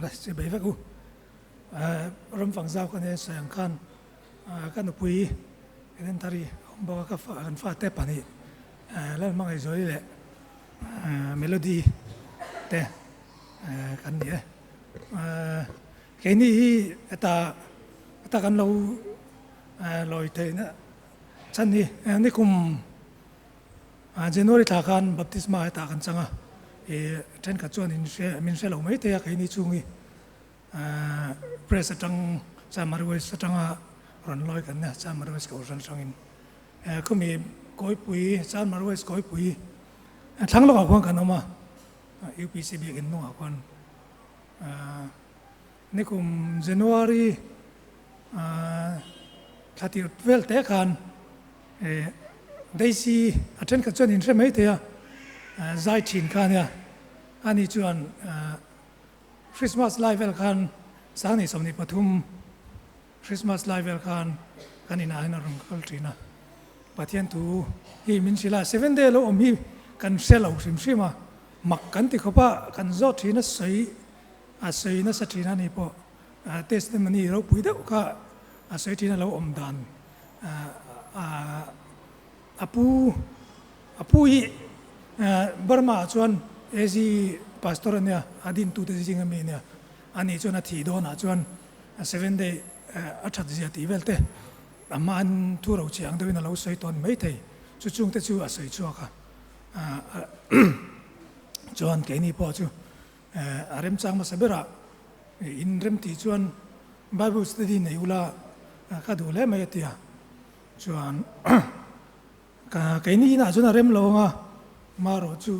Awle chibai vek u. Ramfang zau ka nia sawi ang khan ka nupui Edenthari a awm bawk a, ka fa kan fate pahnih Lalhmangaihzuali leh Melody te kan ni e. Keini hi heta heta kan lo lawi theihna chhan hi nikum January thla khan baptisma hetah kan chang a, ih thenkhat chuan in hre min hre lo mai thei a keini chhung hi press atang Chamar West atanga rawn lawi kan nia Chamar West Kohhran atangin khumi Kawipui Chamar West Kawipui thlang lawkah khuan kan awm a UPC biakin hnungah khuan nikum January thla tir vel te khan Daisy a thenkhat chuan in hre mai thei a, zai thin kha ania, ani chuan Christmas lai vel khan Sanghnih 23 Christmas lai vel khan kan inah hian a rawn kal thin a, Pathian thu hi min hrilh a, Seven Day lo awm hi kan hre lo hrim hrim a, mak kan ti khawp a, kan zawt thin a sawi a sawi nasa thin a ni pawh testimony ropui deuh kha a sawi thin a lo awm dan A pu a pu hi Burma ah chuan AZ pastor a nia, a dintute zing ami a nia. Ani chuan a thih dawnah chuan seven day a that zia tih vel te a hmaan thu ro chiang deuhin a lo sawi tawn mai thei. Chu chungte chu a sawi chhuak a. Chuan keini pawh chu A remchang hmasa berah in remtih chuan Bible study nei ula ka duh hle mai a ti a. Chuan ka keini inah chuan a rem lo ang a, marawh chu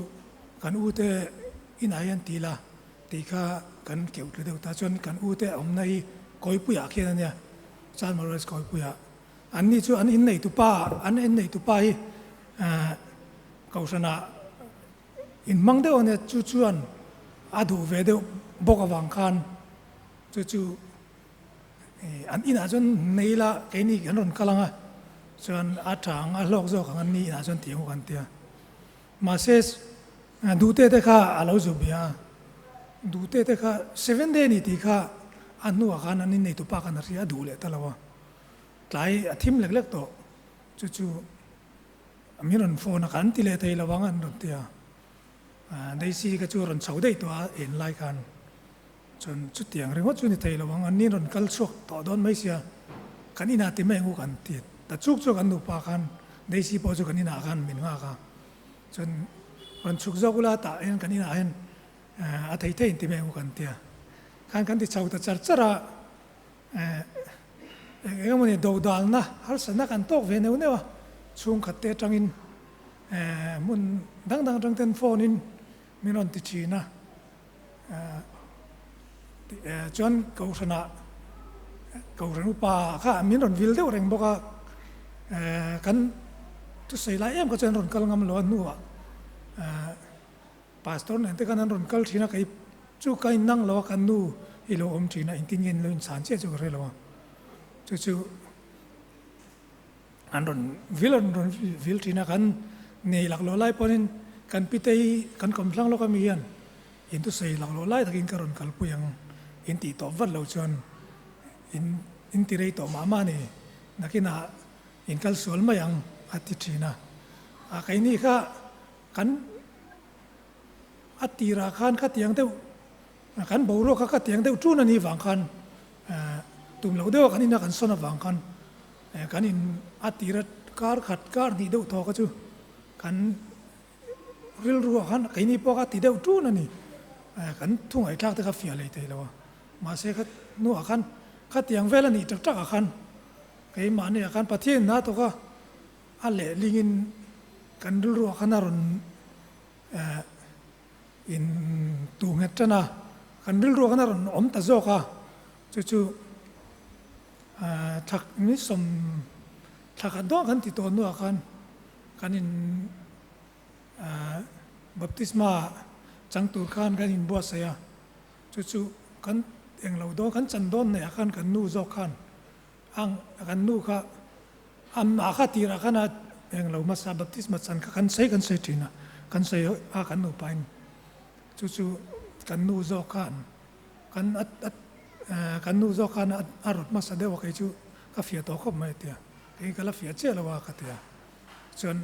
kan ute inah hian ti la tih kha kan keuh tlu deuh ta. Chuan kan ute awmna hi Kawipuiah khian a nia, Chalmar West Kawipuiah. Anni chu an inneitupa, an inneitupa hi Kohhranah Inhmang deuh a nia, chu chuan a duh ve deuh bawk avang khan chu chu an inah chuan nei ila keini kan rawn kal ang a, chuan a tha ang a hlawk zawk ang an ni inah chuan tih ang kan ti a. Mahse duhte te kha a lo zu bia a, duhte te kha seven day a ni tih kha a hnuah khan an innei tupa khan a hria a duh leh ta lo a, tlai a thim lek lek tawh chu chu. Min rawn phone a, kan ti leh thei lo ang an rawn ti a. Daisy ka chu a rawn chho daih tawh a en lai khan chuan chutiang ringawt chu ni thei lo ang, an ni rawn kal chhuak tawh dawn mai sia, kan inah ti mai ang u kan ti ta chuk chu kan nupa khan Daisy pawh chu kan inah khan min nghak a, chuan rawn chhuk zawk ula tah hian kan inah hian a thei thei in ti mai ang u kan ti a, khan kan ti chho ta char char a. Eng eng emawni dodalna harsatna kan tawk ve neuh neuh a, chhungkhat te atangin hmun dang dang atang ten phone in min rawn ti thin a, chuan kohhranah kohhran upa kha min rawn vil deuh reng bawk a, kan thusawi lai em kha chuan rawn kal ngam lo a hnuah Pastor nen te khan an rawn kal thin a, kei chu ka innang lo a, kan nu hi lo awm thin a, engtin nge an lo inchhan chiah chu ka hre lo a, chu chu an rawn vil an rawn vil thin a, kan nei laklawh lai pawhin kan pite hi kan kawmthlang lawk ami hian in thusawi laklawh lai takin ka rawn kalpui ang in tih tawp vat lo chuan in in ti rei tawh mah mah a ni, nakinah in kal sual mai ang a ti thin a, a keini kha Kan a tirah khan ka tiang deuh, kan boruak kha ka tiang deuh ṭun a nih vang khan tum loh deuha kan ina kan sawn avang khan kan in a tira kar khat kar hnih deuh thaw kha chu kan rilruah khan keini pawh kha ti deuh ṭun a ni. Kan thu ngaihthlak te kha fiah leh thei lo a, mahse kha hnuah khan khatiang vel a nih tak takah khan keimahni ah khan Pathian in a tawk a, A lehlingin kan rilruah khan a rawn in tu nghet tan a, kan rilruah khan a rawn awm ta zawk a, chu chu thla ni sawm thla khat dawn kan ti tawh hnuah khan kan in baptisma chang tur khan kan inbuatsaih a, chu chu kan englo dawn kan chan dawn hnaihah khan kan nu zawk khan Ang kan nu kha amah kha tirah khan a englo hmasa baptisma chan kha kan sawi kan sawi thin a, kan sawi a kan nupa in chu chu kan nu zawk khan Kan kan nu zawk khan a rawt hmasa deuh a kei chu ka fiah tawh khawp mai a ti a, kei ka la fiah chiah lo a ka ti a. Chuan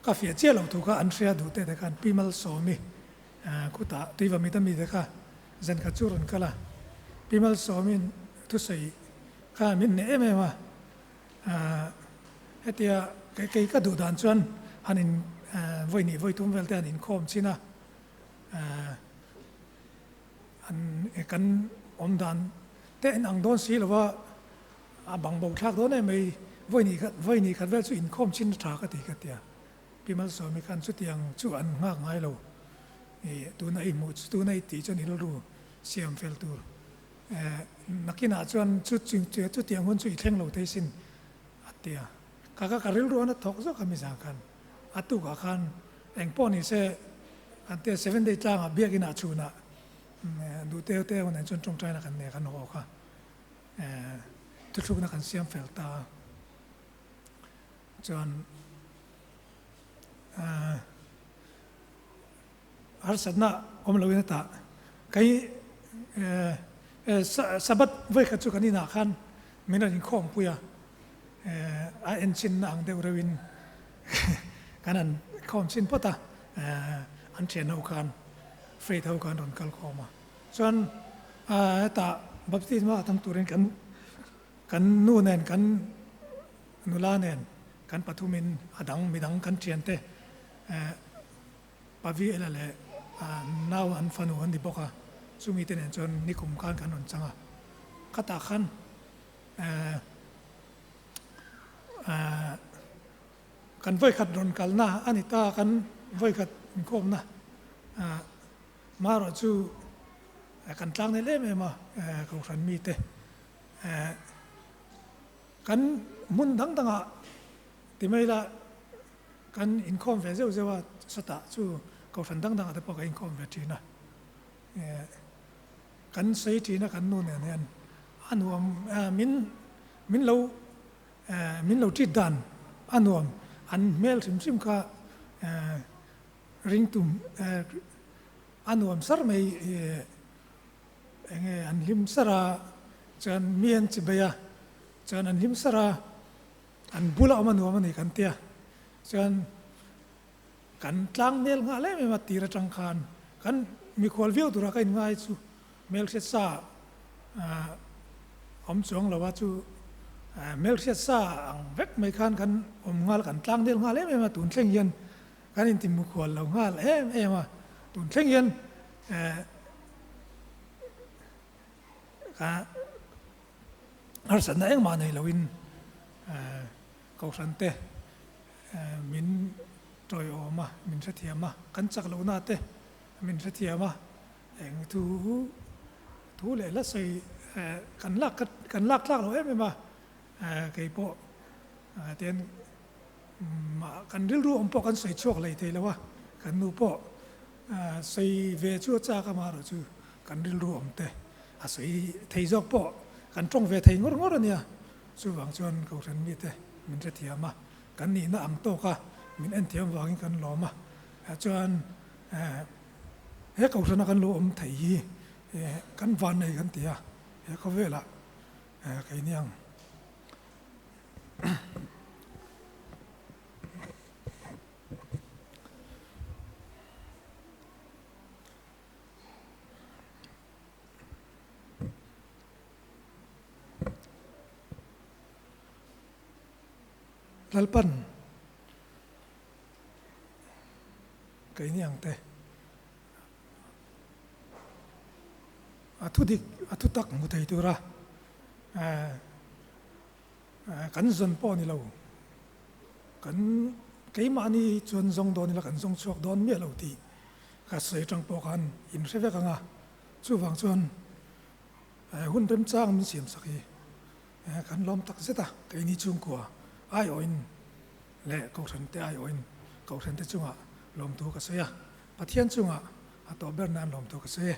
ka fiah chiah loh thu kha an hria duh te te khan Pi Malsawmi khutah tuiva mit ami te kha zan khat chu rawn kal a. Pi Malsawmi'n thusawi kha min hneh em em a, hetia kei ka duh dan chuan han in vawi hnih vawi thum vel te han inkhawm chin a, an kan awm dan te en ang dawn si lova a bang bo thlak dawn em mai vawi hnih khat vawi hnih khat vel chu inkhawm chin a tha ka ti ka tia Pi Malsawmi khan chutiang chu an nghak ngai lo ih tuna i hmuh tuna i tih chuan i rilru siam fel tur eh nakinah chuan chu chutiang hun chu i thleng lo thei sin a tia ka ka ka rilru an a thawk zawk a mi zang khan a tukah khan Engpawh ni se, kan tia Seven Day tlangah biakinah chhunah duh teu teu nen chuan tawngtaina kan nei a, kan hawk a, thuthlukna kan siam fel ta a. Chuan harsatna awm loin a tah. Kei Sabbath vawikhat chu kan inah khan min rawn inkhawmpui a, a enchinna ang deuh reuhin kan han khawm chin phawt a, an thian ho khan faith ho khan rawn kal khawm a. Chuan hetah baptisma a tam turin kan kan nu nen kan nula nen kan pathumin a dang midang kan thiante Pavi Ela leh nau an fanu an ni bawk a, chumi te nen chuan nikum khan kan rawn chang a. Khatah khan Kan vawikhat rawn kalna a ni ta, kan vawikhat inkhawmna marawh chu kan tlang nel em em a, Kohhran mite kan hmun dang dangah ti mai ila kan inkhawm ve zeuh zeuh a, sawtah chu Kohhran dang dangah te pawh kan inkhawm ve thin a. Kan sawi thin a kan nu nen hian a nuam min min lo min lo tit dan a nuam an hmel hrim hrim kha ring tum a nuam sar mai enge an hlim sar a chuan mi an chi bei a chuan an hlim sar a an bula awm a nuam a ni kan tia chuan Kan tlang nel nghal em em a tir atang khan kan mikhual viau tura ka inngai chu hmelhriat sa awm chuang lo a chu hmelhriat sa ang vek mai khan kan awm nghal kan tlang nel nghal em em a tun thleng hian kan inti mikhual lo nghal em em a tun thleng hian harsatna engmah nei loin Kohhran te min tawiawm a, min hrethiam a, kan chak lohna te min hrethiam a, eng thu thu leh hla sawi kan lak kan lak tlak lo em em a, kei pawh tian kan rilru awm pawh kan sawi chhuak hlei thei lo a, kan nu pawh sawi ve chu a chak a amaherawhchu kan rilru awm te a sawi thei zawk pawh kan tawng ve thei ngawr ngawr a nia. Chuvang chuan Kohhran mite min hrethiam a, kan nihna ang tawk a, min enthiam vangin kan lawm a. Chuan he Kohhrana kan lo awm thei hi kan van nei kan ti a, he khawvelah keini ang. Lalpan keini ang te a thu dik a thu tak hmu thei tura kan zawn pawh a ni lo kan keimahni chuan zawng dawn ila kan zawng chhuak dawn miah lo tih ka sawi atang pawh khan in hre vek ang a chuvang chuan Hun remchang min siam sak hi kan lawm tak zet a, keini chhungkua aiawhin leh Kohhrante aiawhin Kohhrante chungah lawmthu ka sawi a, Pathian chungah a tawh ber nan lawmthu ka sawi e.